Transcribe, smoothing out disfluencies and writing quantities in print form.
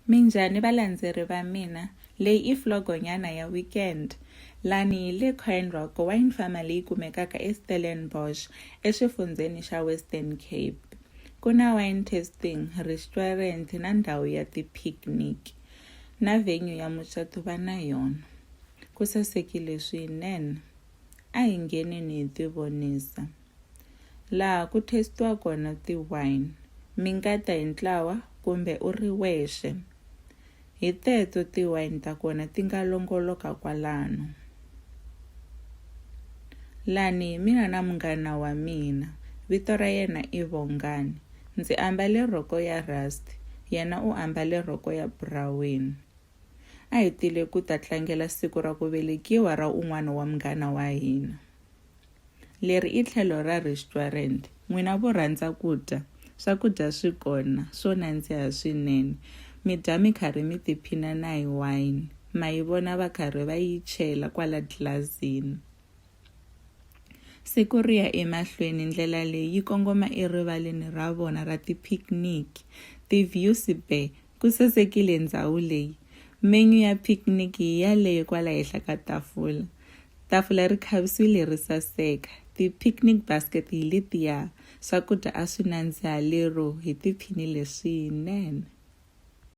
Minjhani valandzeri va mina? Leyi i vlog-nyana ya weekend. Lani hi le Quine Rock Wine Farmer leyi kumekaka eStellenbosch exifundzheni xa Western Cape. Ku na wine tasting, restaurant na ndhawu ya ti-picnic. Na venue ya mucato va na yona. Ku sasekile swinene. A hi ngheneni hi tivonisa. Laha ku taste-iwa kona ti-wine. Mi nga ta hi ntlawa kumbe u ri wexe. Hi teto ti-wine ta kona ti nga longoloka kwalano. Lani hi mina na munghana wa mina. Vito ra yena i Bongani. Ndzi ambale rhoko ya rust, yena u ambale rhoko ya buraweni. A hi tile ku ta tlangela siku ra ku velekiwa ra un'wana wa munghana wa hina. Leri i tlhelo ra restaurant. N'wina vo rhandza ku dya, swakudya swi kona, swo nandziha swinene. Mi dya mi karhi mi tiphina na hi wayini. Ma yi vona va karhi va yi chela kwala dlilazini. Siku ri ya emahlweni ndlela leyi yi kongoma erivaleni ra vona ra ti-picnic. Ti-views be! Ku sasekile ndzhawu leyi. Menu ya picnic hi yaleyo kwala henhla ka tafula. Tafula ri khavisiwile ri saseka. Ti-picnic basket hi letiya. Swakudya a swi nandziha lero hi tiphinile swinene.